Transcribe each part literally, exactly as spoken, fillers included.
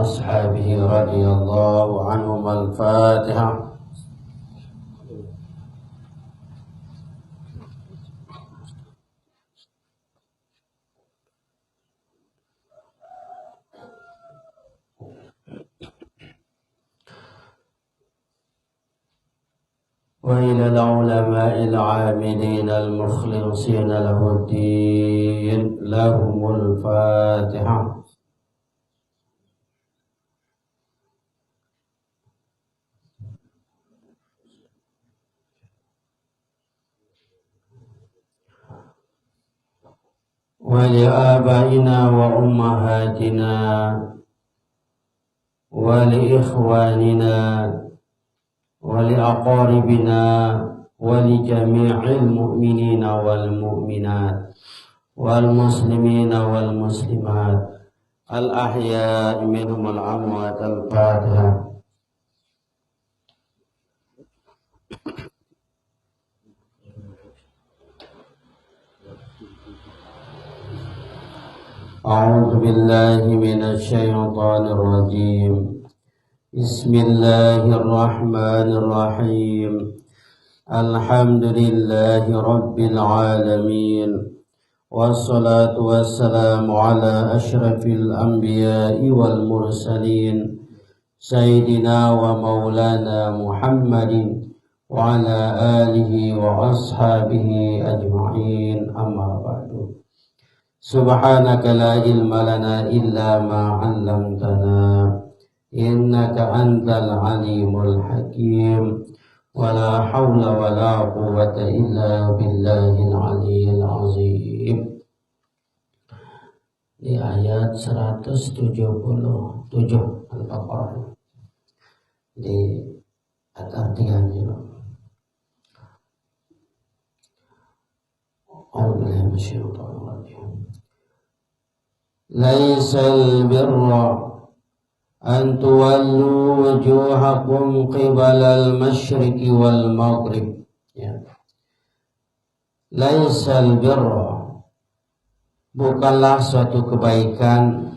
أصحابه رضي الله عنهم. الفاتحة. وإلى العلماء العاملين المخلصين له الدين، لهم الفاتحة. ولآبائنا وأمهاتنا ولإخواننا ولأقاربنا ولجميع المؤمنين والمؤمنات والمسلمين والمسلمات الأحياء منهم والأموات. الفاتحة. أعوذ بالله من الشيطان الرجيم. بسم الله الرحمن الرحيم. الحمد لله رب العالمين. والصلاة والسلام على أشرف الأنبياء والمرسلين، سيدنا ومولانا محمد وعلى آله وأصحابه أجمعين. أما بعد. سبحانك لا علم لنا إلا ما علمتنا، إنك أنت العليم الحكيم. ولا حول ولا قوة إلا بالله العلي العظيم. Di ayat seratus tujuh puluh tujuh Al-Baqarah. Di atas tiga ini. أعوذ بالله من الشيطان الرجيم. ليس البر أن تولوا وجوهكم قبل المشرق والمغرب. Ya. Laisal birra, bukanlah suatu kebaikan,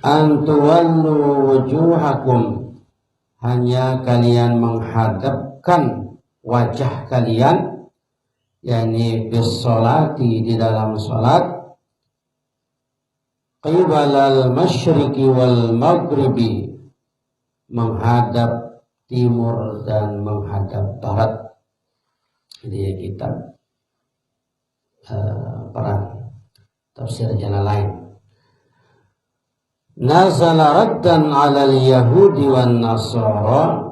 an tuwallu wujuhakum, hanya kalian menghadapkan wajah kalian, yakni bis sholati, di dalam sholat, qibalal masyriqi wal maghribi, menghadap timur dan menghadap barat. Ini kitab, eh, perang tafsir Jalalain. Nazala raddan alal yahudi wan nasara.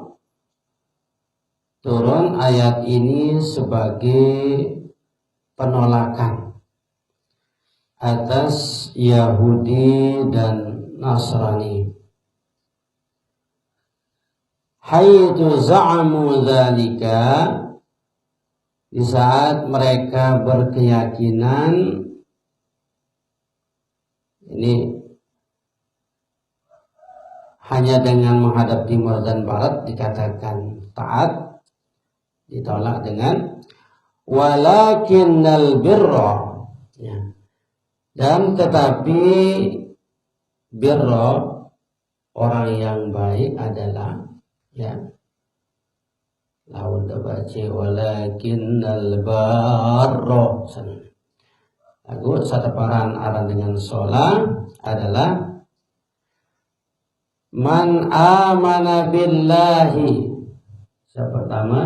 Turun ayat ini sebagai penolakan atas Yahudi dan Nasrani. Haitsu za'amu dzalika, di saat mereka berkeyakinan ini hanya dengan menghadap timur dan barat dikatakan taat, ditolak dengan walakinnal birra. Ya. Dan tetapi birra, orang yang baik adalah, ya, lawan da baca walakinnal barra. Lagu sataparan aran dengan sholat adalah man amana billahi. Yang pertama,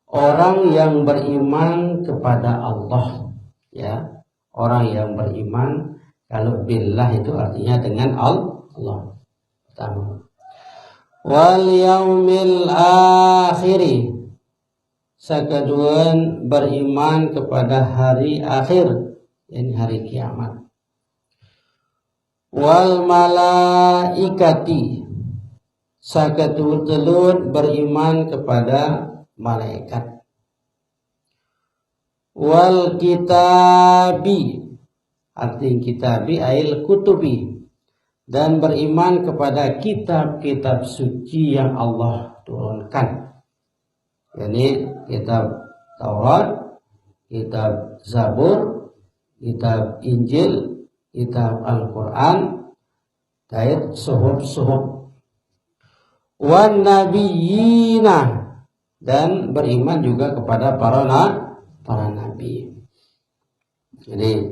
orang yang beriman kepada Allah. Ya, orang yang beriman, kalau billah itu artinya dengan Al-, Allah. Pertama. Wal yaumil akhiri. Sakaduan, beriman kepada hari akhir, yakni hari kiamat. Wal malaikati. Sakatulun beriman kepada malaikat. Wal kitabi. Arti kitabi ail kutubi. Dan beriman kepada kitab-kitab suci yang Allah turunkan. Ini kitab Taurat, kitab Zabur, kitab Injil, kitab Al-Quran, Dait suhuf-suhuf. Wan nabiyina, dan beriman juga kepada para na-, para nabi. Jadi,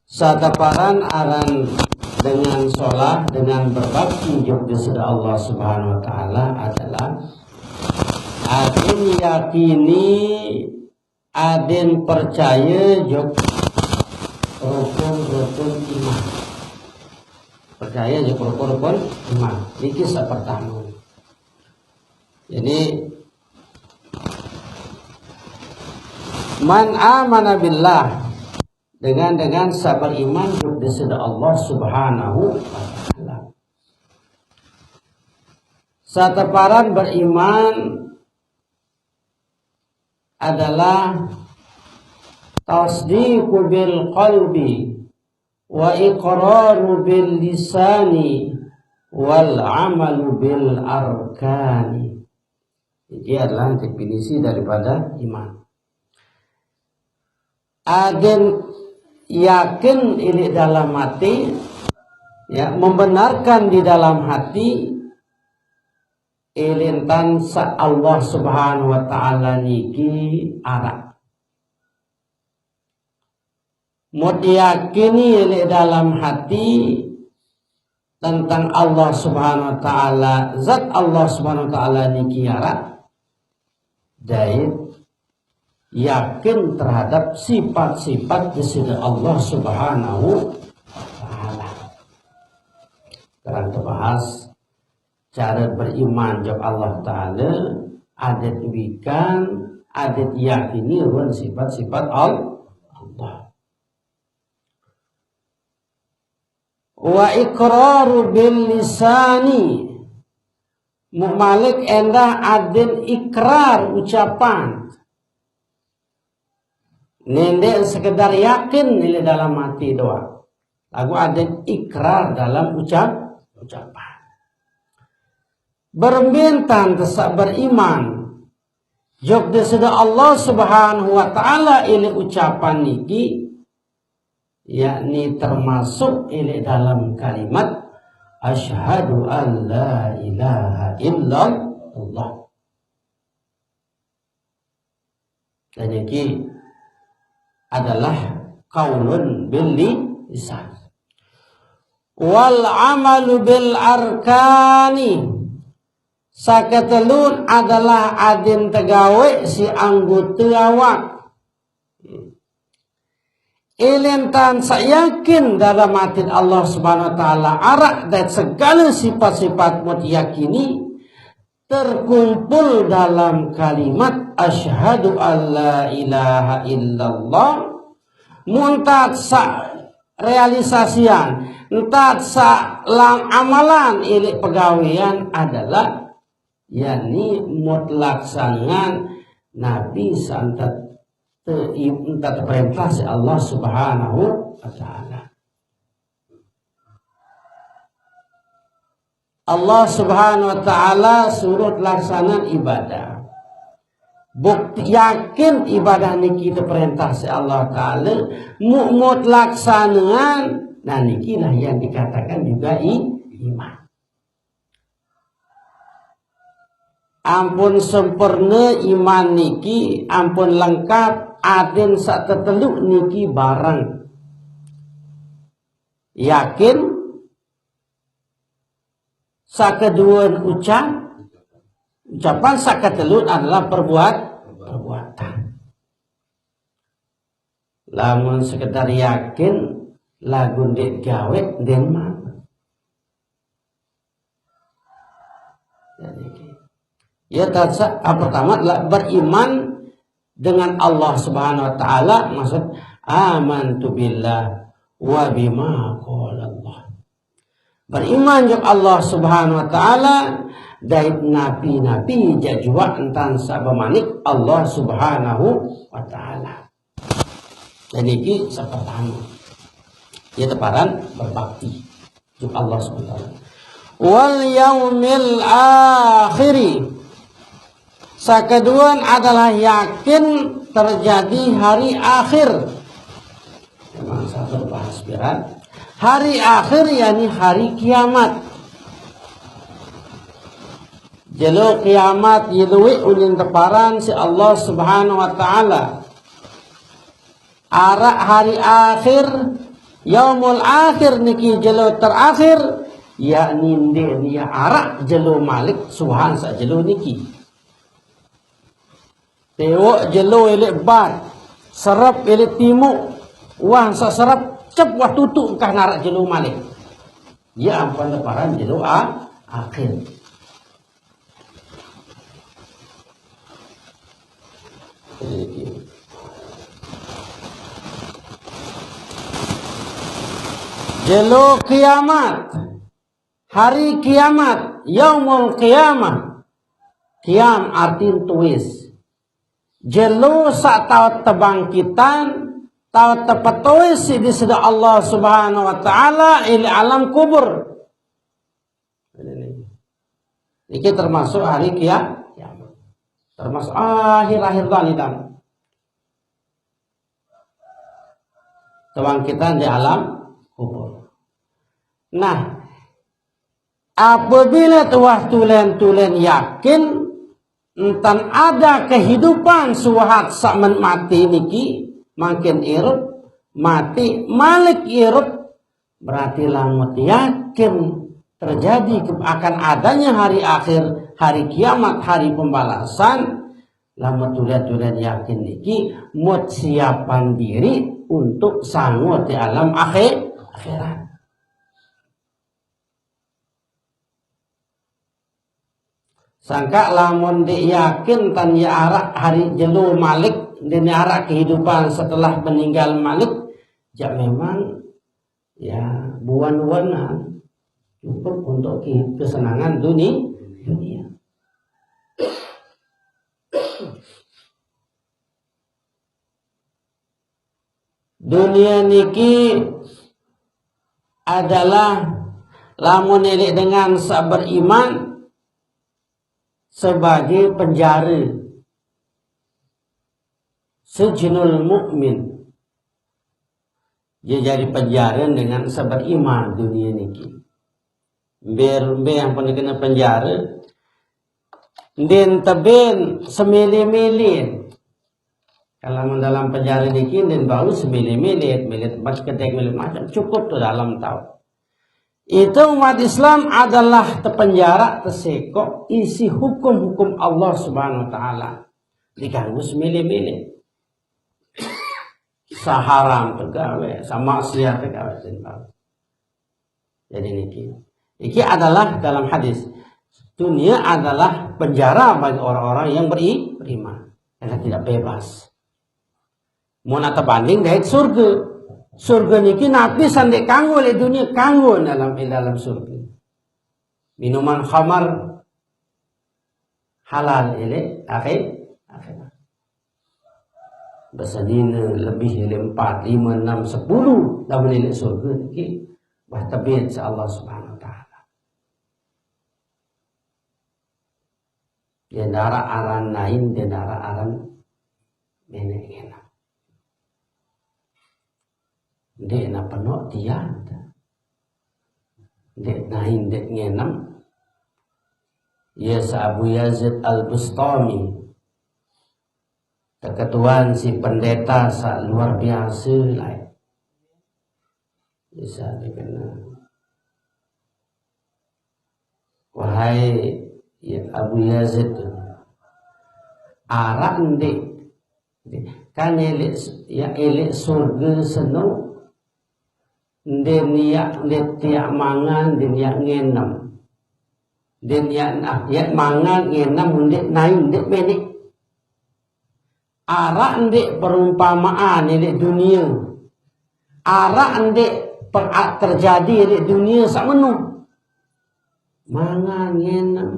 sataparan aran dengan solah, dengan berbakti jug Dasa Allah Subhanahu wa Ta'ala adalah adin yakini, adin percaya jug rukun-rukun iman. Percaya jug rukun-rukun iman. Niki sapertama. Jadi, man amana billah, dengan, dengan saberiman jug Dasa Allah Subhanahu wa Ta'ala. Sataparan beriman adalah tasdiqu bil qalbi wa iqraru bil lisani wal amalu bil arkani. Ini adalah definisi daripada iman. Adin yakin ini dalam hati, ya, membenarkan di dalam hati, ilintan sa Allah Subhanahu wa Ta'ala niki ara. Mut yakini ini dalam hati tentang Allah Subhanahu wa Ta'ala, zat Allah Subhanahu wa Ta'ala niki ara, dait yakin terhadap sifat-sifat Dasa Allah Subhanahu wa Ta'ala. Terang terbahas cara beriman jug Allah Ta'ala, adit wikan, adit yakini ruan sifat-sifat Al-, Allah. Wa iqraru bil lisani. Muk malik endah adin ikrar ucapan. Nende sekedar yakin ini dalam hati doang. Lagu adin ikrar dalam ucap, ucapan. Bermintan tesak beriman jug Dasa Allah Subhanahu wa Ta'ala ini ucapan niki, yakni termasuk ini dalam kalimat asyhadu an la ilaha illallah. Dan niki adalah qaulun bil lisan. Wal amalu bil arkani. Sakatelun adalah adin tegawe si anggota awak. Ilintan sa yakin dalam hati Allah Subhanahu wa Ta'ala ara dan segala sifat-sifat mut yakini terkumpul dalam kalimat asyhadu an la ilaha illallah. Mun tat sa realisasian, tat sa lang amalan ini pegawean adalah, yakni mut laksanangan Nabi santat te-, santat perintah si Allah Subhanahu wa Ta'ala. Allah Subhanahu wa Ta'ala suruh laksanangan ibadah. Bukti yakin ibadah niki perintah si Allah Ta'ala, muk, mut laksanangan, nah, niki lah yang dikatakan juga i-, iman. Ampun sempurna iman niki, ampun lengkap, adin sa teteluk niki bareng. Yakin, sakaduan ucap, ucapan, sakatelun adalah perbuat, perbuatan. Lamun sekedar yakin, lagu ndik gawe, den mana? Jadi, ya, tasa-, ah, pertama adalah beriman dengan Allah Subhanahu wa Ta'ala, maksud amantu billah wa bima qala Allah. Beriman jug Allah Subhanahu wa Ta'ala, dait nabi-nabi jajua entan sabamanik Allah Subhanahu wa Ta'ala. Dan niki sapertama. Ya, teparan berbakti jug Allah Subhanahu wa Ta'ala. Wal yaumil akhiri. Sakaduan adalah yakin terjadi hari akhir. Memang satu bahas piran. Hari akhir, yakni hari kiamat. Jelo kiamat yelue ulin teparan si Allah Subhanahu wa Ta'ala. Arak hari akhir, yaumul akhir niki jelo terakhir, yakni nde nia arak jelo malik suhan sa jelo niki. Tewok jelo elek bat, serep elek timuk, wah sa serep cep wah tutuk engkah narak jelo malik. Ya ampan teparan jelo a-, akhir. Jelo kiamat, hari kiamat, yaumul qiyamah. Kiam artin tuis. Jelo sa tau tebangkitan, tau tepetois si di sida Allah Subhanahu wa Ta'ala ili alam kubur. Ini termasuk hari kia-, kiamat. Termasuk akhir-akhir dan kebangkitan di alam kubur. Nah, apabila tuah tulen-tulen yakin, entan ada kehidupan suhat samen mati niki, makin irup, mati, malik irup, berarti lamun yakin terjadi ke-, akan adanya hari akhir, hari kiamat, hari pembalasan, lamun tulen-tulen yakin niki, mut siapan diri untuk sangut di alam akhir, akhirat. Sangka lamun nde yakin tan ya arak hari jelo malik, nde nia arak kehidupan setelah meninggal malik, ya memang ya buan-buanan cukup untuk ke-, kesenangan duni-, dunia. Dunia niki adalah lamun elek dengan sa beriman sebagai penjara. Sijnul mukmin. Dia jadi penjara dengan sa beriman dunia niki. Ber, ber yang pernah kena penjara. Din tebin semili-mili. Kalau dalam penjara niki, din bau semili-mili, mili tempat kedek, mili macam. Cukup tu dalam tau. Itu umat Islam adalah tepenjara, tesekok, isi hukum-hukum Allah Subhanahu wa Ta'ala. Diganggu semili-mili. Saharam tegawe, samaksiat tegawe, din bau. Jadi niki. Iki adalah dalam hadis. Dunia adalah penjara bagi orang-orang yang beri-, beriman. Karena tidak bebas. Mun ata banding dait surga. Surga niki napi sande kanggo le dunia, kanggo dalam, dalam surga. Minuman khamar halal ile akhir, akhir. Besadina lebih ile empat, lima, enam, sepuluh. Lamun ile surga niki, bah tebin sa Allah Subhanahu wa Ta'ala. Dia dara aran lain, dia dara aran nenek ngena. Nde na penok tian. Nde nain nde ngenem. Ya sa Abu Yazid Al-Bustami. Keketuan si pendeta sa luar biasa lai. Bisa dikenal. Wahai ya Abu Yazid, arak nde, kan elek, ya elek surga seno, nde niak, nde tiak mangan, nde niak ngenem. Nde niak, ah, ya mangan, ngenem, nde nain, nde menek. Arak nde perumpamaan ile dunia. Arak nde per-, terjadi ile dunia sa menu. Mangan ngenem.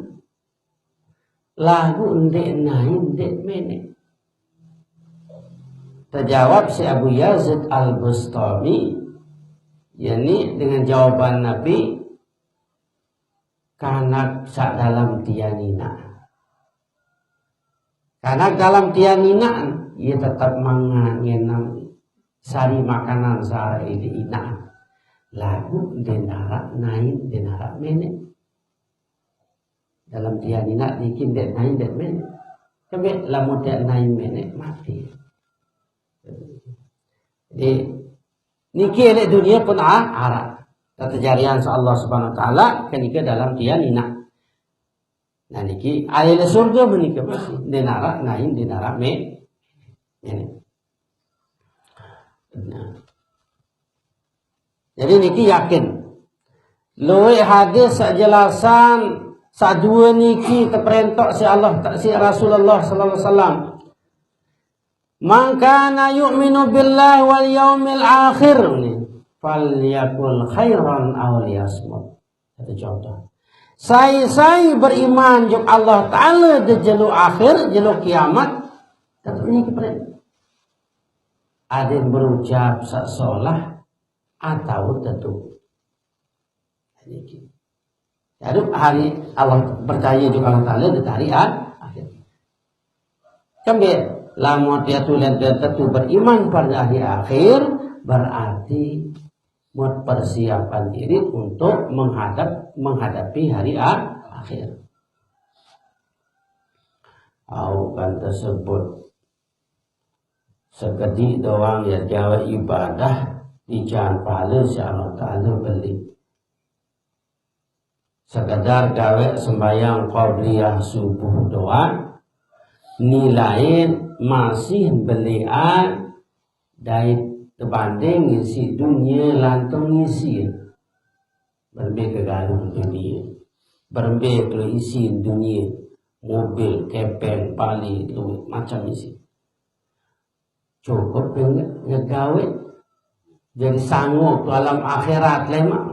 Lagu nde nain nde menek. Terjawab si Abu Yazid Al-Bustami, yakni dengan jawaban Nabi, kanak sa dalam tian ina. Kanak dalam tian ina, ia tetap mangan ngenem sari makanan sara ile ina. Laguq ndeq naraq naen, ndeq naraq meneq. Dalem tian inaq niki ndeq naen, ndeq meneq. Kembeq lamun tian naen meneq mati. Jadi, niki leq dunie pun a-, araq. Tetejarian siq Allah Subhanahu wa Ta'ala, kenike dalem tian inaq. Nah, niki, ai leq surge menike masih. Ndeq naraq naen, ndeq naraq me-, meneq. Nah. Jadi niki yakin. Lueq hadis saq jelasan saq due niki teperentok siq Allah, siq Rasulullah sallallahu alaihi wasallam. "Man kana yu'minu billahi wal yaumil akhir, falyakul khairan aw liyasmut." Satu contoh. Sai-sai beriman jok Allah Ta'ala dejelo akhir, jelo kiamat, tetep niki peren. Adeq berucap saq solah atau tetu. Niki. Jadi hari Allah percaya jok Allah Ta'ala di hari a-, akhir. Kembeq lamun tiang tulen tetu beriman pada hari akhir, berarti mempersiapkan diri untuk menghadap, menghadapi hari a-, akhir. Au kan tersebut sekediq doang ie gaweq ibadah, dican pale siq Allah Ta'ala beleq. Sekedar gaweq sembahyang qabliyah subuh doang, nilain masih beleqan dait tebanding isiq dunie lantung isiq. Berembe kegaluh dunie, berembe kelu isiq dunie, mobil, kepeng, bale, lueq macem isiq. Cukup nge-, ngegaweq jari sanggup alam akhirat lemaq.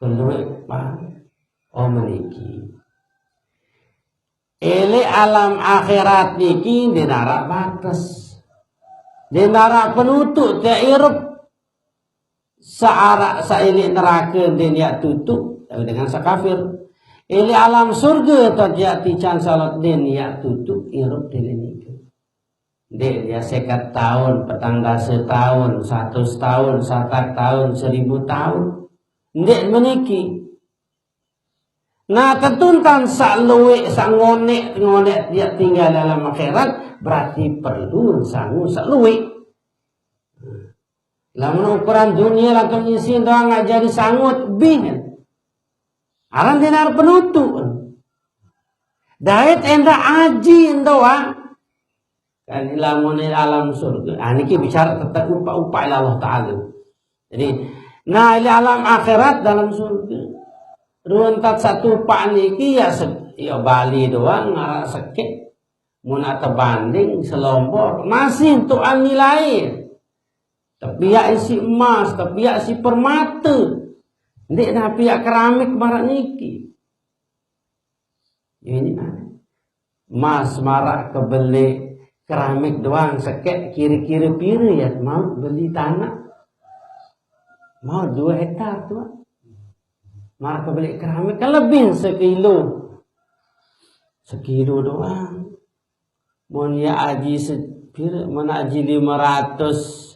Kelueq, Pak. Oh, meniki. Eleq alam akhirat niki ndeq naraq bates. Ndeq naraq penutuq tiaq irup. Saq araq saq eleq nerake ndeq niaq tutuq, dengan saq kafir. Eleq alam surge to tiaq tican salot ndeq niaq tutuq irup deleq nike. Ndeq, ya, seket taun, petang dase taun, satus taun, satak taun, seribu taun. Ndeq meniki. Nah, tetuntan saq lueq, saq ngoneq, ngoneq ie tinggal dalem akhirat, berarti perlu sangu saq lueq. Lamun ukuran dunie lantung isiq doang ndeq jari sangut, bih. Aran ndeq naraq penutuq. Dait endah aji doang. Kan lamun alam surge. Ah, niki bicara tentang upaq-upaq Allah Ta'ala. Jadi, nah, leq alam akhirat dalem surge. Ruen tat saq tupaq niki, ya se-, ya bale doang araq sekeq. Mun tebanding selombor, masih tuan nilai. Tepiaq isiq emas, tepiaq isiq permate. Ndeq napiaq keramik maraq niki. Ini nah. Emas maraq kebeleq, keramik doang sekeq, kire-kire pire ie mauq beli tanaq? Mauq due hektar, Tuan. Maraq kebeleq keramik kan lebih sekilo. Sekilo doang. Mun ie aji se-, pire? Mun aji lime ratus.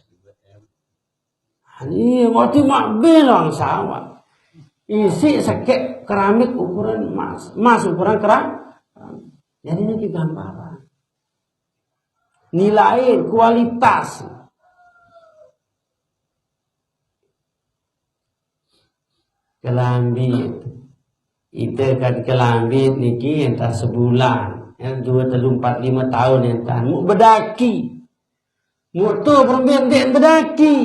Ie mauq timaq bilang sawah. Isiq sekeq keramik ukuran emas. Emas ukuran keram-, jadi niki gambaran. Nilai kualitas. Kelambi. Ite kan kelambi niki entan sebulan, ya, due, telu, empat, lime taun entan. Mauq bedaki. Mauq to berembe ndeq bedaki.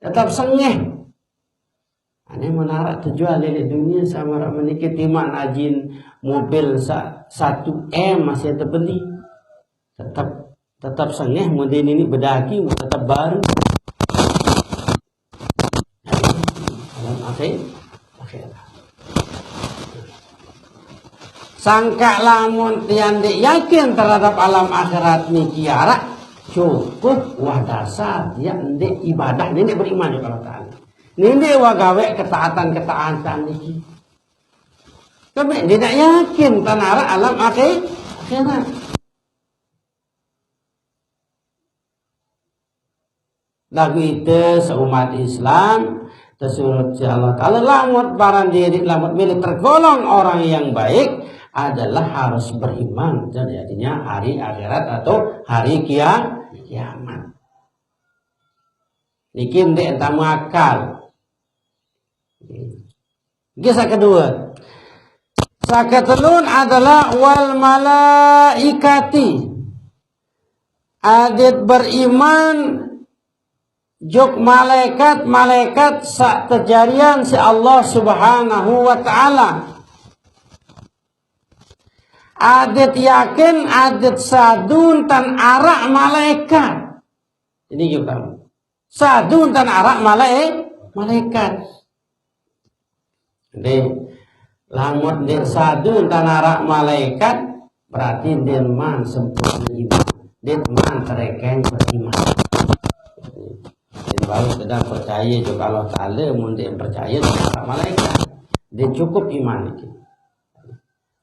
Tetep sengeh. Ane menaraq tejual leq dunie saq maraq menike timaq najin mobil sa-, satu M masih tebeli. Tetep, tetep sengeh, mun ndeq niniq bedaki, mun tetep baru. Alam akhir, akhirat. Sangkaq lamun tiang ndeq yakin terhadap alam akhirat niki araq, cukup wah dasar tiang ndeq ibadah, ndeq beriman kepada Allah Ta'ala. Ndeq wah gaweq ketaatan-ketaatan niki. Kami ndeq yakin tan araq alam akhir-, akhirat. Lagu ite seumat Islam, tersulut si Allah Ta'ala, lamut barang diri, lamut milih tergolong orang yang baik adalah harus beriman. Jadi artinya hari akhirat atau hari kia-, kiamat. Niki ndeq tame akal. Nggih, saq kedue. Saq ketelun adalah wal malaikati. Adeq beriman jok malaekat-malaekat saq tejarian siq Allah Subhanahu wa Ta'ala. Adeq yakin, adeq sadun tan araq malaekat. Ini juga. Sadun tan araq malae-, malaekat. Jadi, lamun ndeq sadun tan araq malaekat, berarti ndeqman sempurne iman. Ndeqman terekeng beriman. Ndeq baruq sekedar percaye jok Allah Ta'ala, mun ndeq percaye jok araq malaekat. Ndeq cukup iman niki.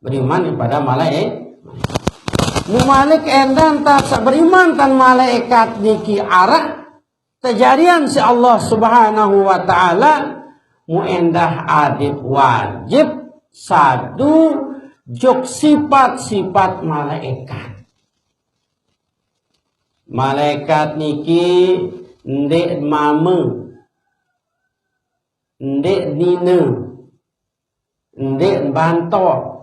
Beriman kepada malae-, mu malik endah, entan saq beriman tan malaekat niki araq tejarian siq Allah Subhanahu wa Ta'ala, mu endah adeq wajib sadun jok sipat-sipat malaekat. Malaekat niki ndeq mame, ndeq nine, ndeq bantok.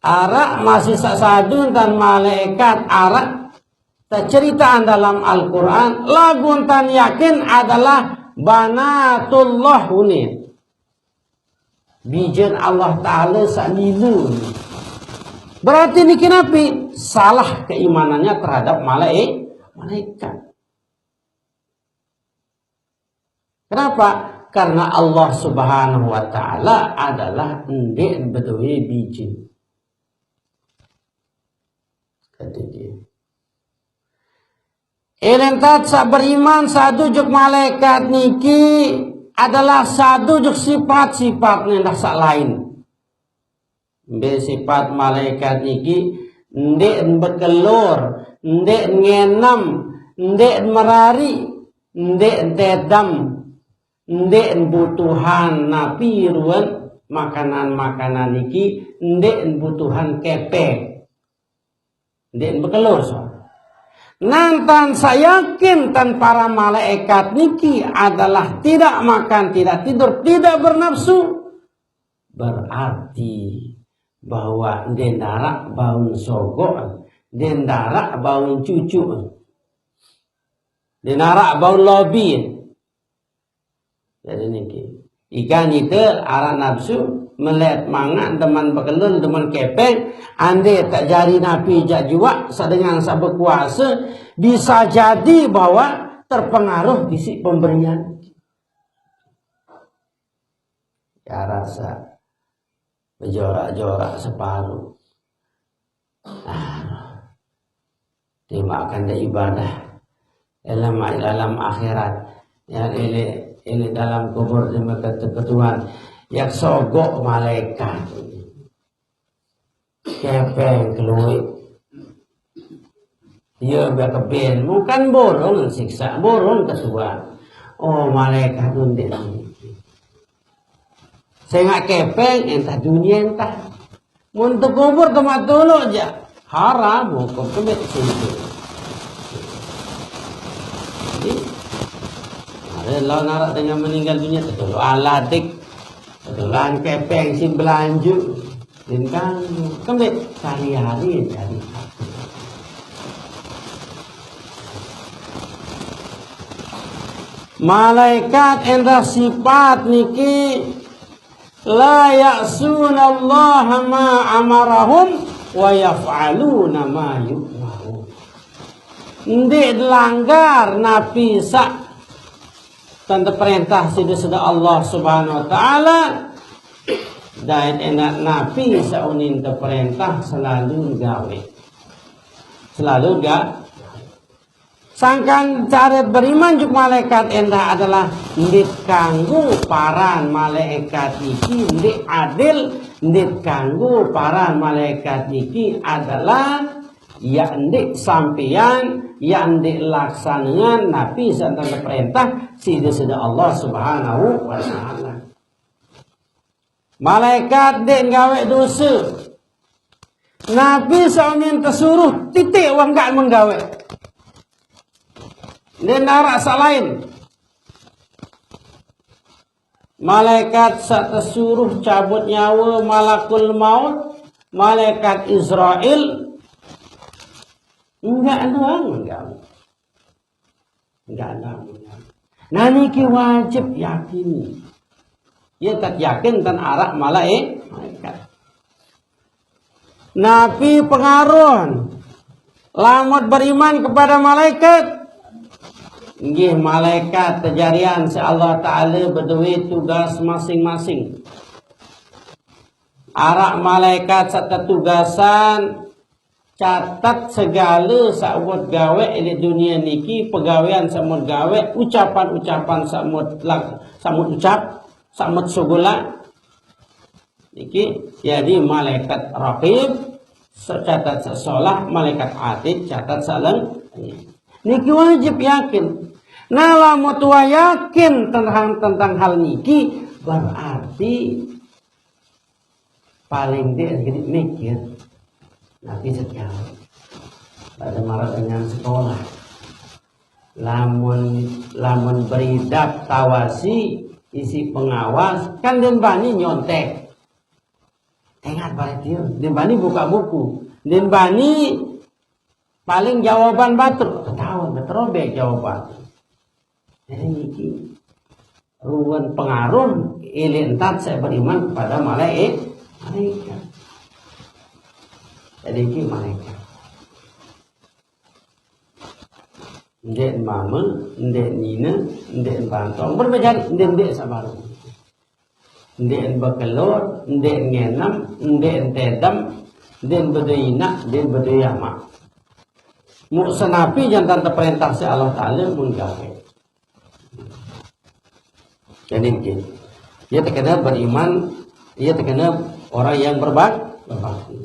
Araq masih saq sadun tan malaekat araq teceritaan dalam Al-Qur'an, laguq entan yakin adalah banatullah unin. Bijen Allah Ta'ala saq nine. Berarti niki napi? Salah keimanannya terhadap malae-, malaekat. Kenapa? Karena Allah Subhanahu wa Ta'ala adalah ndeq bedoe bije. Kata dia. Entan saq beriman sadun jok malaekat niki adalah sadun jok sipat-sipat endah saq lain. Mbe sipat malaekat niki? Ndeq bekelor, ndeq ngenem, ndeq merariq, ndeq tedem, ndeq butuhan napi ruen makanan-makanan niki, ndeq butuhan kepeng. Ndeq bekelor, soal. Entan saq yakin tan para malaekat niki adalah tidak makan, tidak tidur, tidak bernafsu, berarti bahwa ndeq ndaraq baun sogoq, ndeq ndaraq baun cucuk, ndeq ndaraq baun lobi. Jadi niki. Ikan ite araq nafsu, melet mangan, demen bekelor, demen kepeng, ande tejari napi jaq juaq, saq dengan saq bekuase, bisa jadi bahwa terpengaruh isiq pemberian. Ya, rasa bejorak-jorak separo. Ah, timbaqkan de ibadah. Ilaq malik dalem akhirat. Ya, ini, ini dalem kubur di mekete ketuan. Ya, sogoq malaekat. Kepeng keluiq. Iya, biar keben. Bukan burung siksa, burung ketuan. Oh, malaekat nundek. Sengaq kepeng, entah dunie, entah. Mun tekubur tempat dulu aja. Haram hukum kebet situ. Jadi, ada lawan araq dengan meninggal dunia, tertolak aladik. Ketulan kepeng sing belanju. Din kanggo. Kembali hari-hari jadi. Malaikat endah sipat niki la ya'sunallaha ma amarahum wa yaf'aluna ma yu'marun. Ndeq langgar napi saq tan teperentah siq Deside Allah Subhanahu wa Ta'ala, dait endah napi saq unin teperentah selalu gawe. Selalu ga-, sangkan care beriman jok malaekat endah adalah ndeq kanggo paran malaekat niki ndeq adil, ndeq kanggo paran malaekat niki adalah Yak ndeq sampean, yak ndeq laksanean napi saq ntan teperintah siq Deside Allah Subhanahu wa Ta'ala. Malaikat ndeq gaweq dose. Napi saq unin tesuruh, titik, wah ndeq menggaweq. Ndeq naraq saq lain. Malaikat saq tesuruh cabut nyawe, malakul maut, malaikat Israel, ndeq doang menggaweq. Ndeq doang menggaweq. Nah, niki wajib yakin. Ye tet yakin tan araq malae-, malaikat. Napi pengaruh lamun beriman kepada malaikat? Nggih, malaikat tejarian siq Allah Taala bedowe tugas masing-masing. Araq malaikat saq tetugasan catet segale saq mut gaweq leq dunie niki, pegawean saq mut gaweq, ucapan-ucapan saq mut lak-, saq mut ucap, saq mut sugulaq. Niki jadi malaikat Raqib, saq catet saq solah, malaikat Atid catet saq leng-, niki wajib yakin. Nah, lamun tuah yakin tentang, tentang hal niki, berarti paling ndeq geni mikir napi saq gaweq. Pade maraq dengan sekolah. Lamun, lamun beridap tawasi isiq pengawas, kan ndeqn bani nyontek. Ingat pade tie, ndeqn bani bukaq buku, ndeqn bani paling jawaban batur, ketahuan, beterobek jawaban. Jadi niki ruen pengaruh ileq ntan saq beriman kepada malae-, malaikat. Jadi niki malaikat. Ndeqn mame, ndeqn nine, ndeqn bantong. Berembe jari, ndeqn, ndeqn saq baruq. Ndeqn bekelor, ndeqn ngenem, ndeqn tedem, ndeqn bedoe inaq, ndeqn bedoe amaq. Muq senapi jaq ntan teperintah siq Allah Taala mun gaweq. Jadi niki, ie tekene beriman, ie tekene orang yang berbak-, berbakti.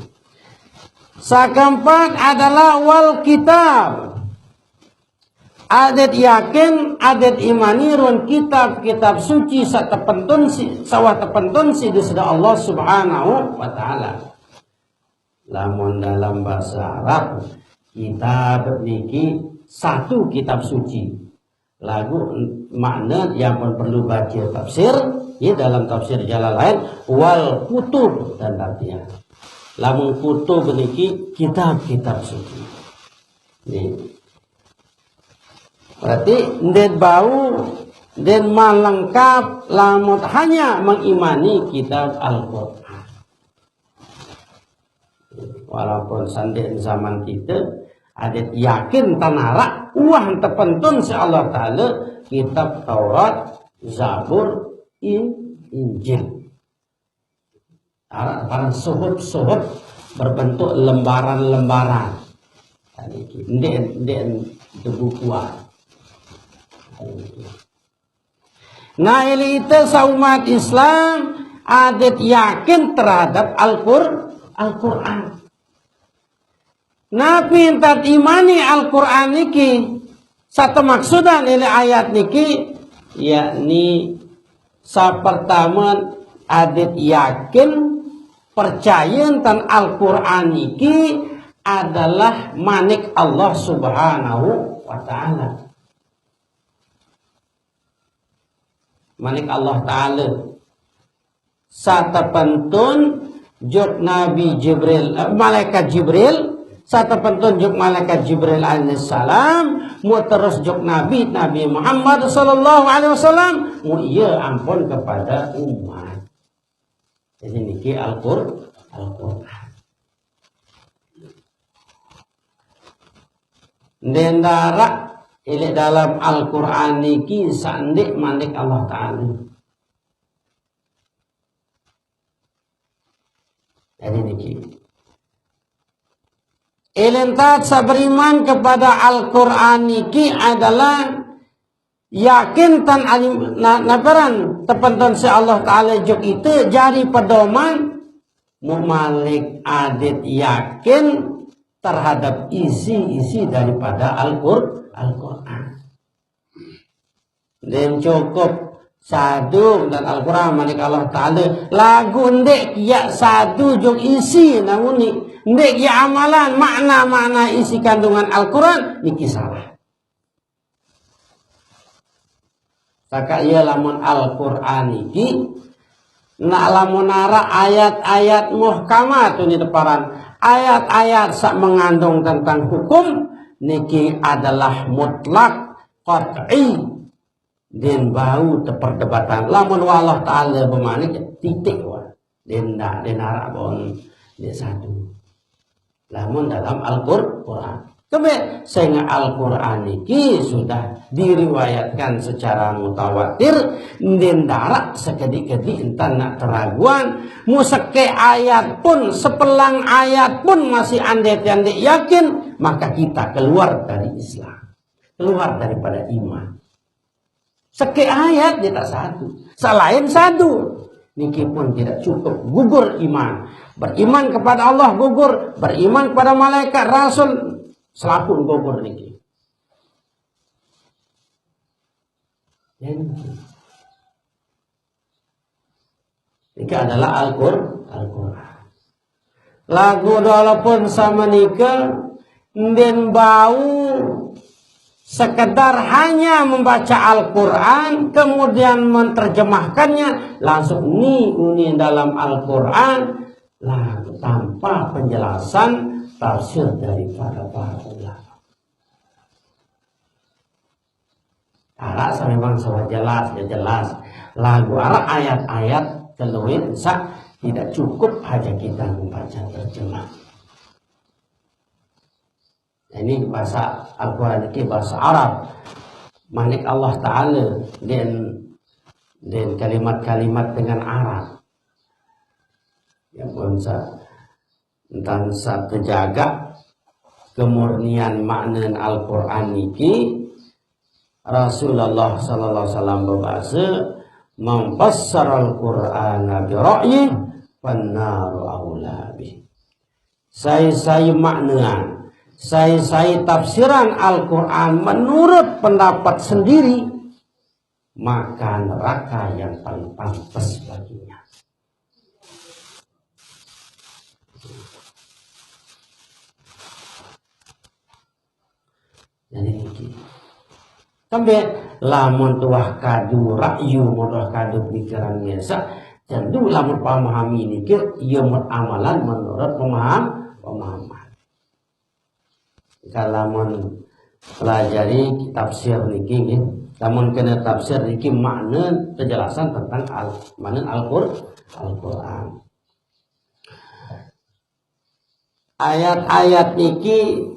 Saq keempat adalah wal kitab. Adeq yakin, adeq imani ruen kitab, kitab suci saq tepentun si-, saq wah tepentun siq Deside Allah Subhanahu wa Ta'ala. Lamun dalam base Arab, kitab niki satu kitab suci. Laguq makne, ye ampun perlu bace tafsir, ye dalam tafsir Jalalain, wal kutub, dan artinya. Lamun kutub niki kitab-kitab suci. Nih. Berarti ndeqn bau, ndeqn malengkap lamun hanya mengimani kitab Al-Qur'an. Walaupun sandeq zaman kite, adeq yakin tan araq uah tepentun siq Allah Taala kitab Taurat, Zabur, In-, Injil. Araq barang suhuf-suhuf berbentuk lembaran-lembaran. Ndeq, ndeq tebukuan. Nah, ileq ite seumat Islam, adeq yakin terhadap Al-Qur-, Al-Qur'an. Napi ntan imani Al-Qur'an niki? Saq temaksudan ileq ayat niki, yakni saq pertame, adeq yakin percaye ntan Al-Qur'an niki adalah manik Allah Subhanahu wa Ta'ala. Manik Allah Taala. Saq tepentun jok Nabi Jibril, eh, malaikat Jibril, saq tepentun jok malaikat Jibril alaihissalam, muq terus jok Nabi, Nabi Muhammad sallallahu alaihi wasallam, muq ie ampun kepada umat. Jadi niki Al-Qur-, Al-Qur'an. Ndeq ndaraq ileq dalem Al-Qur'an niki saq ndeq manik Allah Taala. Jadi niki. Ileq ntan saq beriman kepada Al-Qur'an niki adalah yakin tan alim-, na-, naparan tepentun siq Allah Taala jok ite jari pedoman, muq malik adeq yakin terhadap isi-isi daripada Al-Qur-, Al-Qur'an. Dan cukup sadu dan Al-Qur'an, manik Allah Ta'ala, lagu ndeq kiaq sadu jok isi namuni, ndeq kiaq amalan makna-makna isi kandungan Al-Qur'an, niki salah. Saka iya lamun Al-Qur'an niki, nak lamun araq ayat-ayat muhkamat, ini teparan, ayat-ayat saq mengandung tentang hukum, niki adalah mutlak, qat'i, ndeqn bau teperdebatan. Lamun Allah Ta'ala bemanik, titik, wah. Ndeqn, ndeqn araq bau ndeq sadu. Lamun dalam Al-Qur-, Qur'an. Kembe, sehingga Al-Qur'an niki sudah diriwayatkan secara mutawatir, ndeqn araq sekediq-kediq entan nak keraguan, mu sekeq ayat pun, sepelang ayat pun masih ande tiang ndeq yakin, maka kita keluar dari Islam. Keluar daripada iman. Sekeq ayat ndeq sadu. Selain sadu. Niki pun tidak cukup, gugur iman. Beriman kepada Allah gugur, beriman kepada malaikat, rasul, selapuq gugur niki. Niki adalah Al-Qur-, Al-Qur'an. Laguq walaupun same nike, ndeqn bau sekedar hanya membaca Al-Qur'an, kemudian menerjemahkannya, langsung ni uni dalam Al-Qur'an, laguq tanpa penjelasan tafsir daripada para ulama. Araq saq memang saq jelas, ya jelas. Laguq araq ayat-ayat keluin saq tidak cukup aja kita membaca terjemah. Ini bahasa Al-Quran, ini bahasa Arab. Manik Allah Ta'ala, dan, dan kalimat-kalimat dengan Arab. Ya pun sa-, entan saq tejagaq kemurnian maknen Al-Quran niki, Rasulullah sallallahu alaihi wasallam bebase, "Man fassaral Qur'ana bi ra'yih, fannaru aula bih." Sai-sai maknean, sai-sai tafsiran Al-Quran menurut pendapat sendiri, maka neraka yang paling pantas baginya. Jadi niki. Kembe lamun tuah kadu ra'yu, mun tuah kadu pikiran mesaq, tentu lamun pemahami niki, ya mun amalan menurut pemaham-, pemahaman. Kalau mun pelajari tafsir niki, nggih. Lamun kena tafsir niki makna penjelasan tentang al-, makna Al-Qur-, Al-Quran. Ayat-ayat niki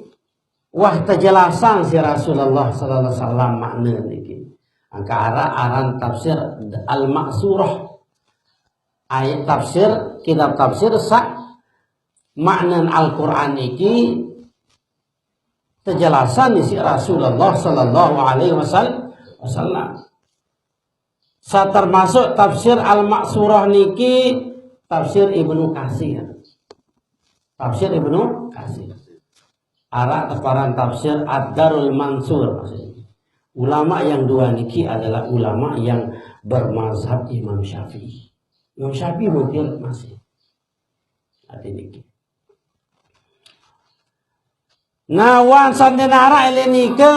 wah tejelasan siq Rasulullah sallallahu alaihi wasallam makna niki. Angkara aran tafsir Al-Ma'surah. Ayat tafsir, kitab tafsir saq makna Al-Quran niki tejelasan isiq Rasulullah sallallahu alaihi wasal-, wasallam. Sa termasuk tafsir Al-Ma'surah niki tafsir Ibnu Katsir. Tafsir Ibnu Katsir. Araq teparan tafsir Ad-Darul Mansur. Ulama yang dua niki adalah ulama yang bermazhab Imam Syafi'i. Imam Syafi'i mungkin masih. Hati niki. Nah, wan sande nara ele nika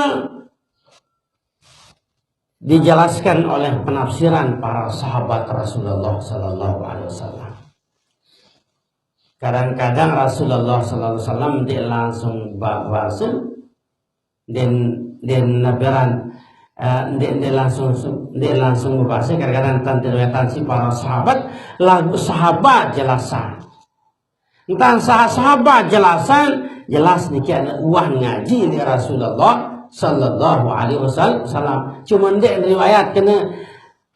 dijelaskan oleh penafsiran para sahabat Rasulullah sallallahu alaihi wasallam. Kadang-kadang Rasulullah sallallahu alaihi wasallam ndeq langsung ba-, base, ndeq, ndeq naberan, eh, ndeq, ndeq langsung su-, ndeq langsung bebase, kadang-kadang entan riwayatan siq para sahabat, laguq sahabat jelasan. Entan sa-, sahabat jelasan, jelas niki ane uah ngaji leq Rasulullah sallallahu alaihi wasallam. Cuman ndeq riwayat kene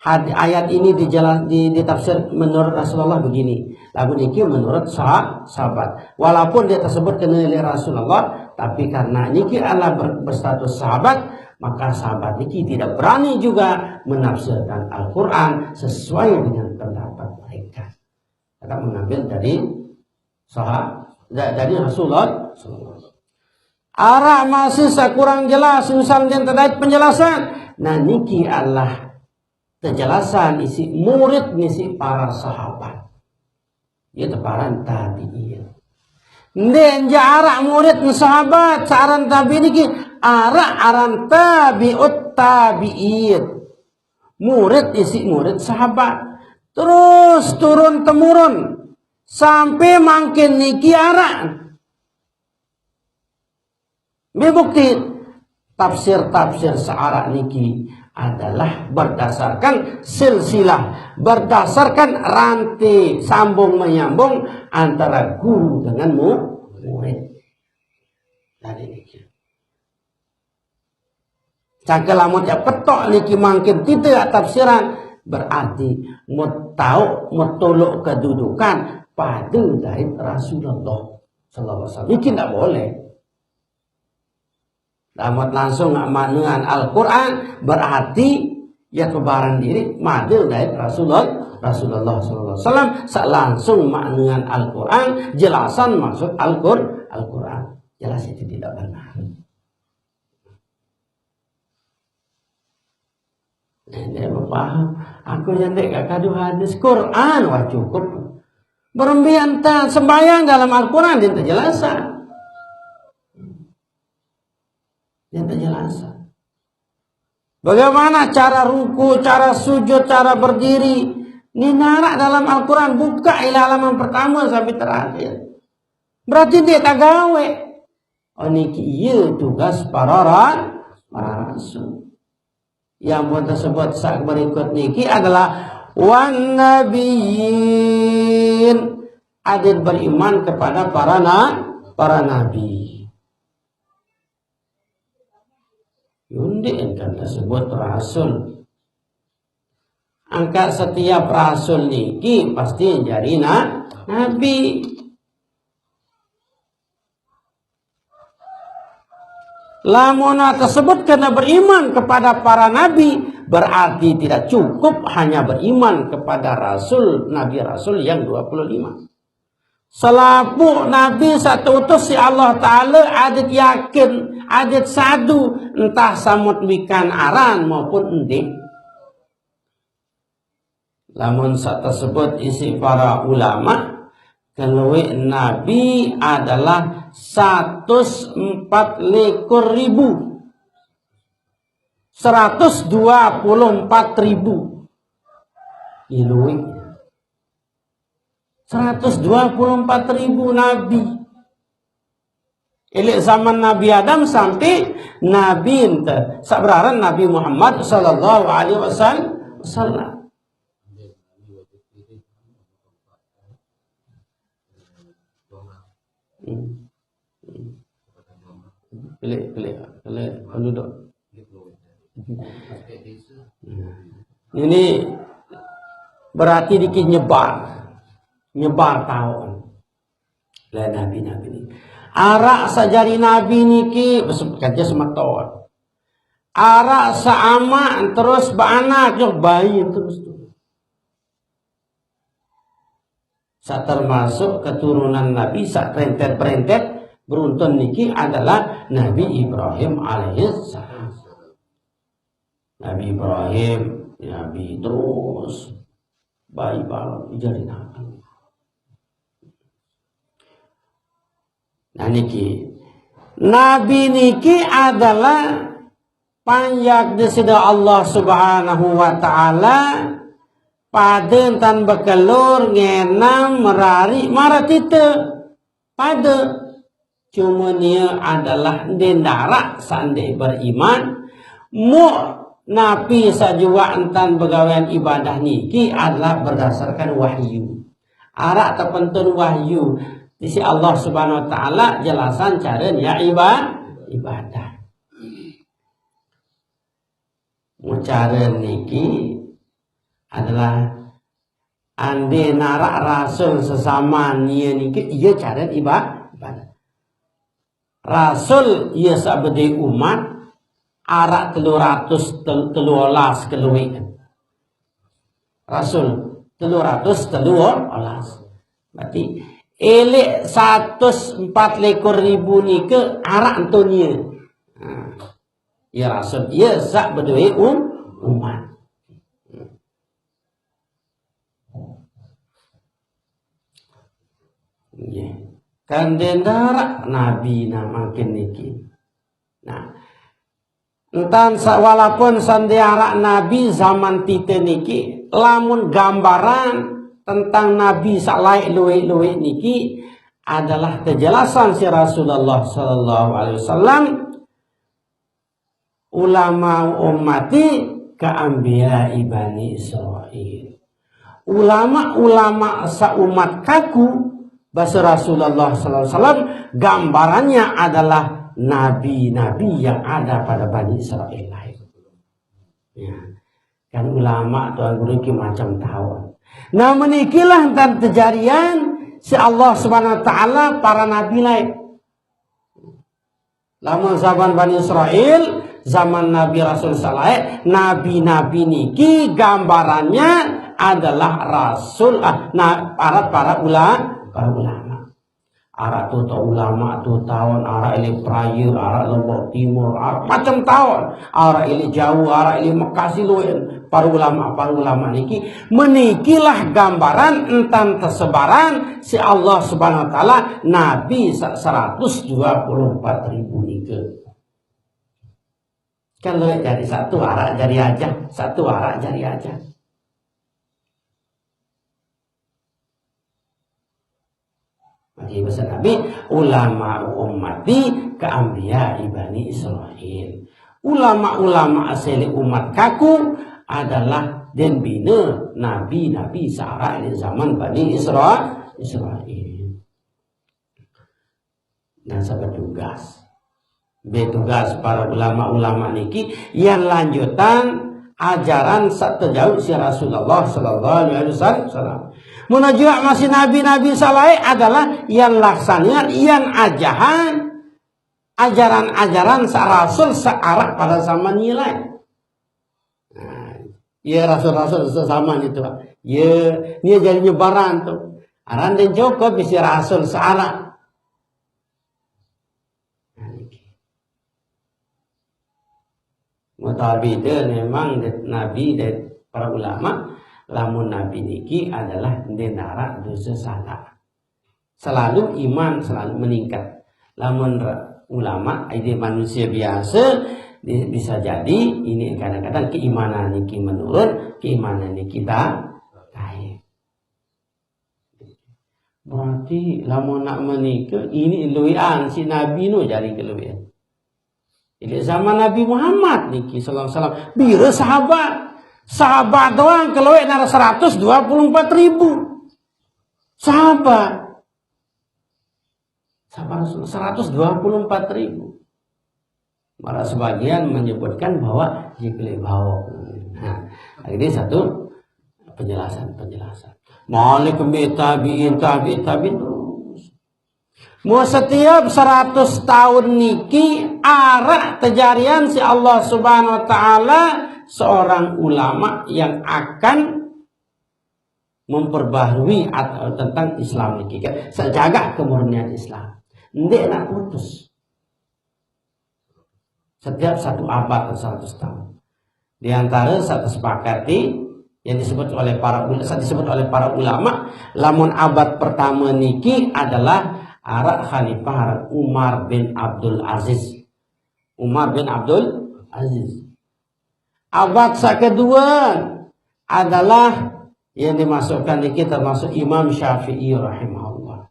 had-, ayat ini dijelas-, di-, ditafsir menurut Rasulullah begini. Laguq niki menurut sah-, sahabat. Walaupun ndeq tersebut kene leq Rasulullah, tapi karena niki adalah ber-, berstatus sahabat, maka sahabat niki tidak berani juga menafsirkan Al-Quran sesuai dengan pendapat mereka. Tetap mengambil dari saha-, da-, dari Rasulullah. Araq masih saq kurang jelas, misal ndeqn tedait penjelasan. Nah, niki adalah kejelasan isiq murid nisiq para sahabat. Ie teparan tabi'in. Ndeq jaq araq murid sahabat saq aran tabi'in niki, araq aran tabi'ut tabi'in. Murid isiq murid sahabat. Terus turun temurun. Sampai mangkin niki araq. Mbe bukti? Tafsir-tafsir saq araq niki adalah berdasarkan silsilah, berdasarkan rantai sambung menyambung antara guru dengan mu-, murid. Tadi niki. Cangke lamun jaq petok niki mangkin tite tafsiran, berarti metauq metoloq kedudukan pade dait Rasulullah sallallahu alaihi wasallam. Niki ndaq boleh. Lamun langsung maknean Al-Quran, berarti ie teparan diriq made dait Rasulullah, Rasulullah sallallahu alaihi wasallam, saq langsung maknean Al-Quran, jelasan maksud Al-Qur-, Al-Quran. Jelas itu tidak benar. Nenek paham. Aku nyentik gak kadu hadis Quran, wah cukup. Berembe entan sembahyang dalam Al-Quran, dia terjelasan. Dia terjelasan. Bagaimana cara ruku, cara sujud, cara berdiri. Ini naraq dalam Al-Quran, buka ilah halaman pertama sampai terakhir. Berarti ndeq tegawe. Oh, niki ie tugas para ra-, para rasul. Yang pun tersebut saq berikut niki adalah wan nabiyyin. Adit beriman kepada para na-, para nabi. Yundik kan tersebut rasul. Angkaq setiap rasul niki pasti jari na-, nabi. Lamun tersebut kena beriman kepada para nabi, berarti tidak cukup hanya beriman kepada rasul, nabi rasul yang dua puluh lima. Selapuq nabi saq teutus siq Allah Taala adit yakin, adit sadu, entah samut wikan aran maupun ndeq. Lamun saq tesebut isiq para ulama, kelueq nabi adalah satus empat likur ribu. Seratus dua puluh empat ribu. Ilueq. Seratus dua puluh empat ribu nabi. Ileq zaman Nabi Adam sampai Nabi ente, saq beraran Nabi Muhammad sallallahu alaihi wasallam. Hmm. Pilih, pilih, pilih penduduk. Ini berarti dikit nyebar. Nyebar taun. Lah nabi-nabi ni. Araq saq jari nabi niki, bes-, kerja semeton. Araq saq amaq terus beranak, joh bayi terus tu. Saq termasuk keturunan nabi saq perentet-perentet beruntun niki adalah Nabi Ibrahim alaihissalam. Nabi Ibrahim, Nabi terus, bayi balon, jari nabi. Nah, niki. Nabi niki adalah panjak Deside Allah Subhanahu wa Ta'ala, pade entan bekelor, ngenam, merariq, maret ite. Pade. Cume nie adalah ndeq ndaraq saq ndeq beriman. Muq napi saq juaq entan begawean ibadah niki adalah berdasarkan wahyu. Araq tepentun wahyu isiq Allah Subhanahu wa Ta'ala jelasan care nie iba-, ibadah. Muq care niki adalah ande naraq rasul sesaman ie niki, ie care iba-, ibadah. Rasul ie saq bedoe umat araq telu ratus tel-, telu olas kelueq. Rasul telu ratus telu olas. Berarti Elik satus empat likur ribu nike arak entunye. Nah, ya Rasul, ya sak bedoe um, umat. Nggih. Kan den darak Nabi nah mangkin niki. Nah, entan sa-, walaupun sande arak Nabi zaman tite niki, lamun gambaran tentang Nabi sak laik luwih-luwih niki adalah kejelasan si Rasulullah sallallahu alaihi wasallam, "Ulama ummati ka anbiya Bani Israil." Ulama-ulama saumat kaku, bahasa Rasulullah sallallahu alaihi wasallam, gambarannya adalah nabi-nabi yang ada pada Bani Israel lain. Ya. Kan ulama tuan guru ki macam tahun. Nah, menikilah dan kejarian si Allah Subhanahu wa taala para nabi lain. Lamun zaman Bani Israel, zaman Nabi Rasul saleh, nabi-nabi niki gambarannya adalah rasul, ah, nah, para, para ula-, para ulama. Arak tuh tau ulama tuh tahun, arak ilik Praye, arak Lombok Timur, arak macam tahun, arak ilik Jawa, arak ilik Mekah, Siloen. Para ulama, para ulama niki, menikilah gambaran entan tersebaran si Allah Subhanahu wa taala nabi sa-, seratus dua puluh empat ribu nike. Kalau jadi satu arak jadi aja, satu arak jadi aja. Jadi pesan Nabi, "Ulama ummati ka anbiya Bani Israil." Ulama-ulama asli umat kaku adalah den bina nabi-nabi sarak di zaman Bani Isra-, Israil. Dan sabar tugas. Be tugas para ulama-ulama niki yang lanjutan ajaran sak terjauh si Rasulullah sallallahu alaihi wasallam. Mun jua masih nabi-nabi saleh adalah yang laksanakan, yang ajahan ajaran-ajaran sa Rasul searah pada zaman nilai. Nah, ya rasul-rasul sesama itu, Pak. Ya, ini jadi nyebaran tuh. Aran dan cukup bisi rasul searah. Nah, niki. Mutabide memang de-, nabi dan para ulama, lamun nabi niki adalah denara dosa salah. Selalu iman selalu meningkat. Lamun ra-, ulama, ide manusia biasa, di-, bisa jadi ini kadang-kadang keimanan niki menurun, keimanan niki ta-, naik. Berarti lamun nak menikah, ini luian si Nabi nu jadi keluian. Jadi zaman Nabi Muhammad niki sallallahu alaihi wasallam, bira sahabat. Sahabat doang keluian ada seratus dua puluh empat ribu. Sahabat. Sahabat Rasul seratus dua puluh empat ribu. Malah sebagian menyebutkan bahwa Jibril bawa. Nah, ini satu penjelasan-penjelasan. Malik ke tabiin, tabiin, tabiin terus. Mau setiap seratus tahun niki arak kejarian si Allah Subhanahu wa taala seorang ulama yang akan memperbaharui at-, tentang Islam niki kan. Sejaga kemurnian Islam. Ndak nak putus. Setiap satu abad atau seratus tahun. Di antara satu sepakati yang disebut oleh para ul-, disebut oleh para ulama, lamun abad pertama niki adalah arak Khalifah Umar bin Abdul Aziz. Umar bin Abdul Aziz. Abad kedua adalah yang dimasukkan niki termasuk Imam Syafi'i rahimahullah.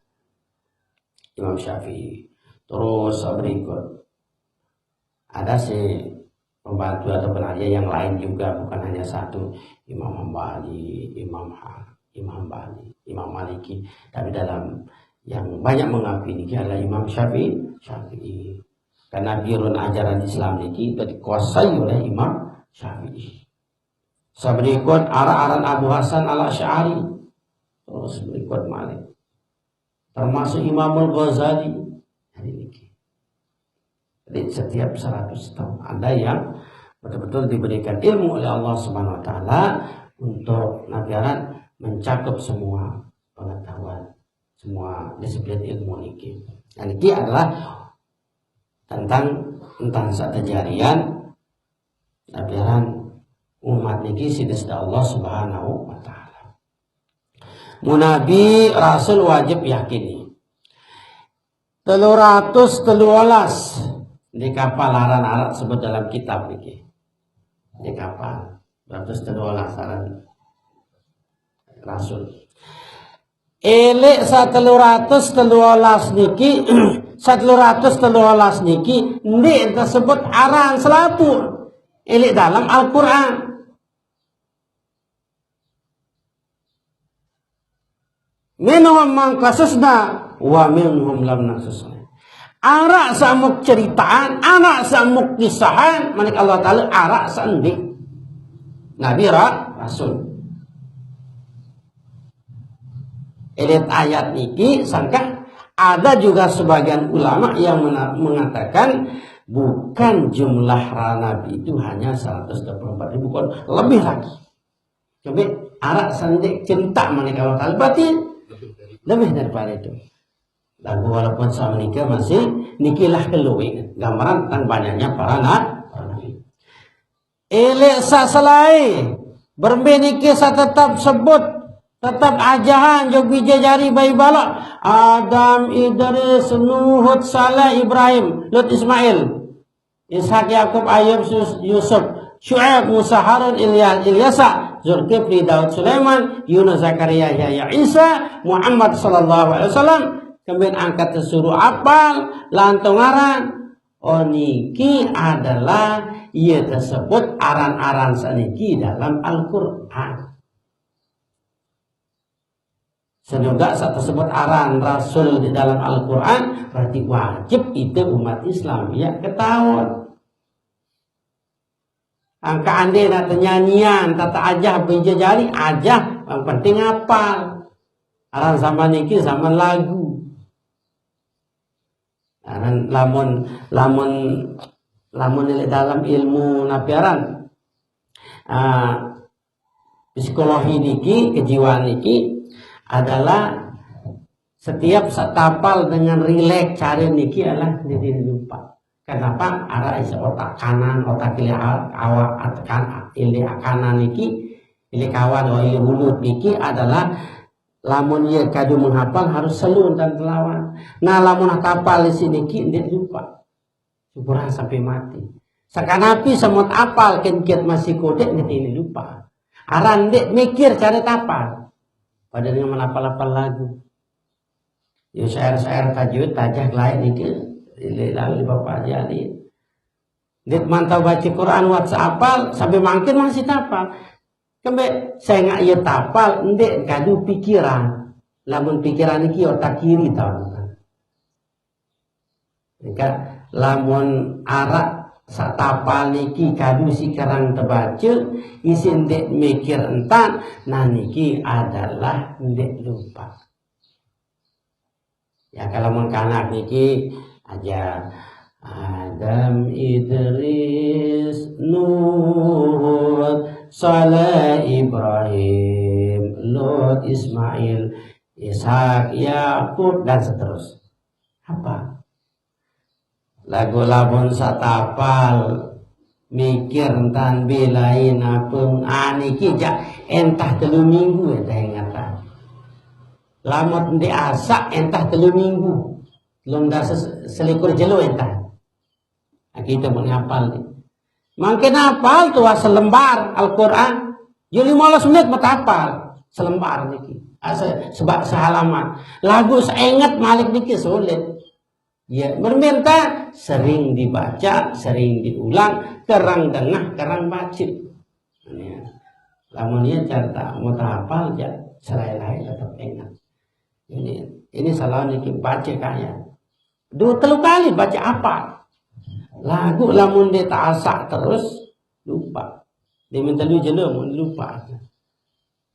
Imam Syafi'i. Terus berikut ada si pembantu atau penaja yang lain juga, bukan hanya satu. Imam Hambali, Imam Ha-, Imam Hambali, Imam Maliki. Tapi dalam yang banyak mengakui ini adalah Imam Syafi'i, Syafi'i. Karena birun ajaran Islam ini itu dikuasai oleh Imam Syafi'i. Berikut arak-aran Abu Hasan Al Asy'ari. Terus berikut malik. Termasuk Imam Al Ghazali. Jadi, setiap seratus tahun ada yang betul-betul diberikan ilmu oleh Allah Subhanahu wa taala untuk nabi aran mencakup semua pengetahuan. semua disiplin ilmu niki. Dan niki adalah tentang, tentang satajarian, tapiaran umat niki sinis Allah Subhanahu wa Ta'ala. Mun nabi rasul wajib yakini. Telu ratus telu belas di kapal aran Arab sebut dalam kitab niki. Di kapal. Ratus telu belas aran rasul. Elek sa telu ratus telu belas niki, sa telu ratus telu belas niki, ndik tersebut aran selapuq. Elek dalam Al-Quran. Minhum man qasusna wa minhum lam naqsus. Araq saq muk ceritaan, araq saq muk kisahan, manik Allah Taala araq saq ndeq. Nabi ra-, rasul. Elit ayat niki sangkaq ada juga sebagian ulama yang mena-, mengatakan bukan jumlah para nabi itu hanya seratus dua puluh empat ribu, kon, lebih lagi. Coba araq saq ndeq cerita manik Allah Taala, berarti lebih daripada itu. Laguq walaupun saq menikah masih nikilah keluih gambaran tentang banyaknya para na-, para nabi. Elik saq selae, berembe niki saq tetep sebut, tetep ajahan jok bije jari bayi balok. Adam, Idris, Nuh, Hud, Saleh, Ibrahim, Lut, Ismail, Ishak, Yakub, Ayub, Yus-, Yusuf, Syuaib, Musa, Harun, Ilyas, Ilyasa, Zulkifli, Daud, Sulaiman, Yunus, Zakaria, Yahya, Isa, Muhammad sallallahu alaihi wasallam. Kembin angkat tesuruh apal, lantung aran. Oh, niki adalah, iya, tersebut aran-aran saniki dalam Al-Quran. Semoga saq tersebut aran rasul di dalam Al-Quran, berarti wajib ite umat Islam, ya, ketahuan. Angka ande na tenyanyian, tata ajah, bije jari, ajah, yang penting apal. Aran zaman niki zaman lagu. Aran lamun, lamun, lamun leq dalem ilmu napi aran, ah, psikologi niki, kejiwaan niki adalah setiap saq tapal dengan rileks care niki adalah jadi lupa. Kenapa? Araq isi otak kanan, otak kiri, a-, awak at-, kan-, ili kanan niki, ili kawan, oh, ili ulut niki adalah lamun ie kadu menghafal harus selu dan telawan. Nah, lamun tapal isi niki ndeq lupa. Syukuran sampai mati. Sakanapi semut apal ken kiat masih kodeq ndeq ini lupa. Aran ndeq mikir care tapal. Pada dengan menapal-apal lagu. Yo syair-syair tajwid tajah lain niki. Ile lalu di Bapak Haji Ali. Ndeq mantau baca Quran wat seapal, sampai mangkin masih tapal. Kembe sengaq ye tapal ndeq kadu pikiran. Lamun pikiran niki otak kiri tau. Maka lamun araq saq tapal niki kadu siq kerang tebace, isin ndeq mikir entan, nah niki adalah ndeq lupa. Ya, kalau mengkanak niki aja Adam, Idris, Nuh, Saleh, Ibrahim, Lut, Ismail, Ishak, Yakub, dan seterus. Apa? Laguq lamun saq tapal mikir entan bilain apung, ah, niki jaq entah telu minggu entah ingetan. Lamun ndeq asaq entah telu minggu. Lom dase selikur jelo entah. Nah, kita mun ngapal nih. Mangkin apal tuah selembar Al-Quran. Yo lime belas menit metapal selembar niki. Ah, se-, sebab sehalaman. Laguq seinget malik niki sulit. Ya, berminta sering dibaca, sering diulang, kerang dengah, kerang baca. Ya. Lamun ye cerita mau hafal ya, selain lain tetap ingat. Ini, ini salah niki baca kaya. Dua telu kali baca apal. Laguq lamun dia tak asak terus, lupa. Dia minta lu jelo mun lupa.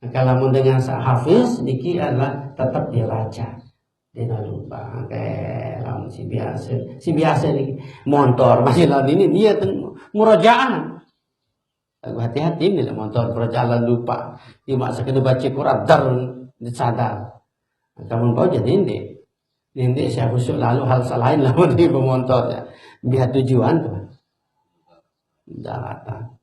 Maka lamun dengan saq hafiz niki adalah tetap dia baca. Dia tak lupa. Oke, lamun si biasa, si biasa niki montor masih lawan ini dia ten-, murajaah. Laguq hati-hati bila montor murajaah lalu lupa. Dia mak sekena baca Quran dar dia sadar. Kamu bau jadi ini. Ini saya khusyuk lalu hal salain lah di pemontotnya. Biar tujuan tuh. Daratan.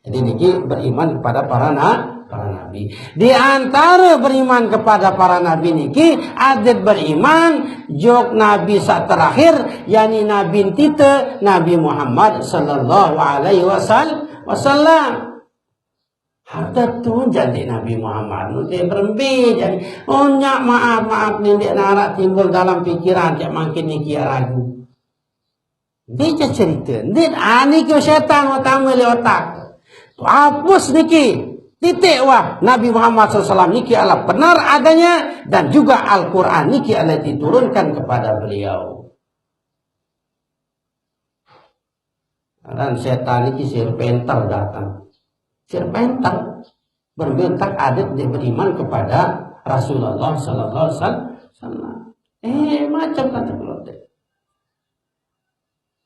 Jadi niki beriman kepada para na para nabi. Di antara beriman kepada para nabi niki, adat beriman jok nabi sak terakhir, yakni nabi tite Nabi Muhammad sallallahu alaihi wasallam. Harta tuh jadi Nabi Muhammad nanti berembe jadi onyak maaf maaf nindik narak timbul dalam pikiran cak makin niki ragu. Dia cerita, dia ani ke setan utama le otak. Tu hapus niki. Titik wah Nabi Muhammad sallallahu alaihi wasallam niki adalah benar adanya dan juga Al-Quran niki adalah diturunkan kepada beliau. Dan setan niki sir penter datang. Sir penter. Berbentak adat dia beriman kepada Rasulullah sallallahu alaihi wasallam. Eh, macam kata pelote.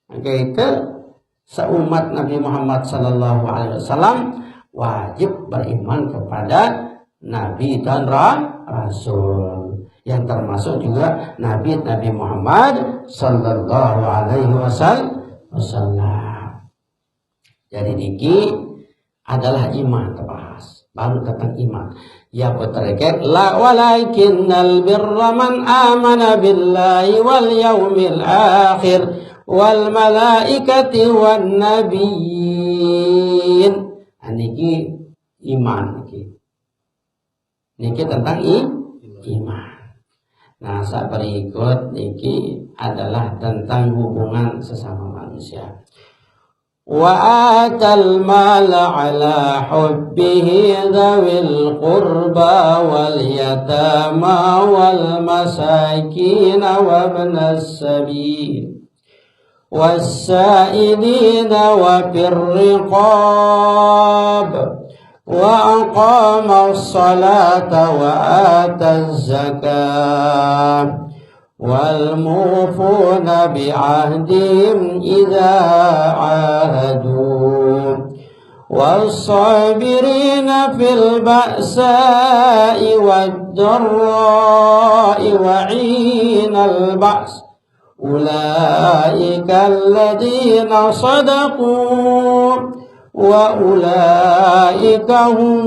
Maka itu seumat Nabi Muhammad sallallahu alaihi wasallam wajib beriman kepada nabi dan ra- rasul. Yang termasuk juga nabi Nabi Muhammad sallallahu alaihi wasallam. Jadi niki adalah iman terbahas. Baru tentang iman. Ya betul kan? La walakinnal birra man amana billahi wal yaumil akhir wal malaikati wan nabiyyin. Niki iman niki. Niki tentang i, iman. Nah, saat berikut niki adalah tentang hubungan sesama manusia. Wa atal mala ala hubbihi dzawil qurba wal yatama wal masakin wa ibnas sabil. والسائلين وفي الرقاب وأقام الصلاة وآتى الزكاة والموفون بعهدهم إذا عاهدوا والصابرين في البأساء والضراء وحين البأس أولئك الذين صدقوا وأولئك هم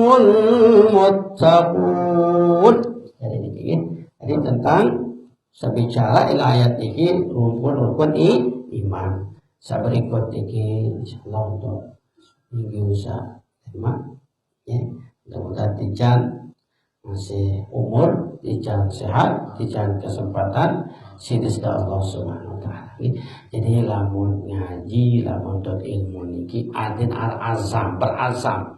المتقون. Jadi, ini, jadi tentang sebicara ila ayat ini rukun-rukun i, iman. Saberikut ini insyaallah untuk minggu sa tema. Ya, mudah-mudahan tijan masih umur, tijan sehat, tijan kesempatan, sinis dari Allah Subhanahu wa taala. Jadi lamun ngaji, lamun tuntut ilmu niki adin al azam, berazam.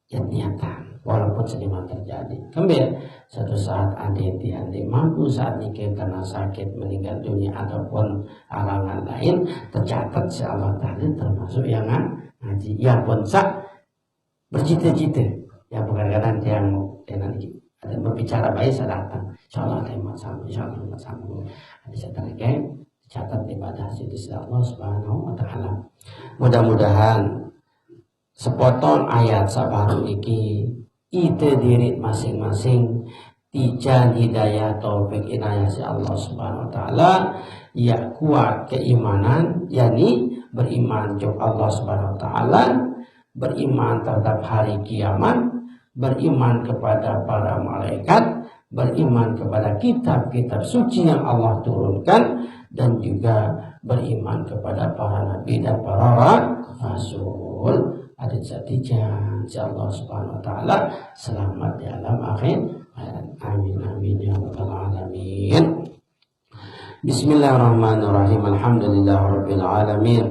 Ya niatan, walaupun seniman terjadi. Kembali satu saat adik di adik mampu saat niki karena sakit meninggal dunia ataupun arangan lain tercatat si Allah tadi termasuk yang nga- ngaji. Ya pun sa bercita-cita. Ya bukan kadang tiang mau tiang nanti ada berbicara baik saya datang. Insya Allah ada yang mau sama, insya Allah ada yang mau sama. Ada saya tercatat ibadah situ Allah Subhanahu wa taala. Mudah-mudahan sepotong ayat sabaru iki ite diri masing-masing tijan hidayah taufik inayah si Allah Subhanahu wa taala ya kuat keimanan yakni beriman jok Allah Subhanahu wa taala, beriman terhadap hari kiamat, beriman kepada para malaikat, beriman kepada kitab-kitab suci yang Allah turunkan, dan juga beriman kepada para nabi dan para ra- rasul. Adik satijan, insya Allah Subhanahu wa taala selamat di alam akhir. Amin amin ya rabbal alamin. بسم الله الرحمن الرحيم. الحمد لله رب العالمين.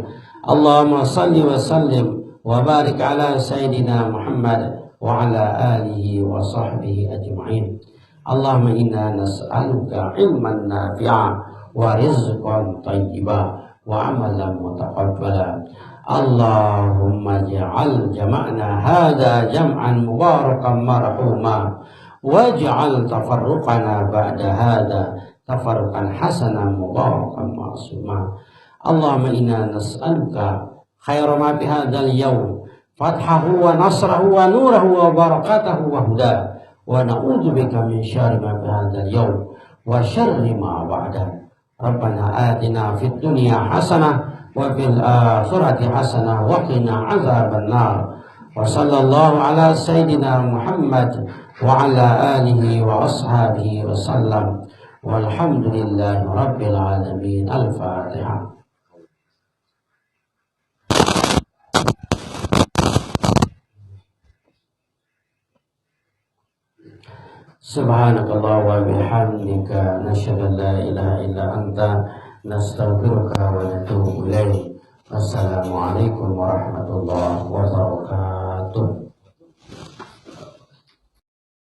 اللهم صل وسلم وبارك على سيدنا محمد وعلى آله وصحبه أجمعين. اللهم إنا نسألك علما نافعا ورزقا طيبا وعملا متقبلا. اللهم اجعل جمعنا هذا جمعا مباركا مرحوما واجعل تفرقنا بعد هذا تفرقا حسنا مباركا معصوما. اللهم إنا نسألك خير ما في هذا اليوم فتحه ونصره ونوره وبركته وهداه ونعوذ بك من شر ما في هذا اليوم وشر ما بعده. ربنا آتنا في الدنيا حسنة وفي الآخرة حسنة وقنا عذاب النار. وصلى الله على سيدنا محمد وعلى آله وأصحابه وسلم. والحمد لله رب العالمين. الفاتحة. سبحانك اللهم وبحمدك، نشهد أن لا إله إلا أنت، نستغفرك ونتوب إليك. السلام عليكم ورحمة الله وبركاته.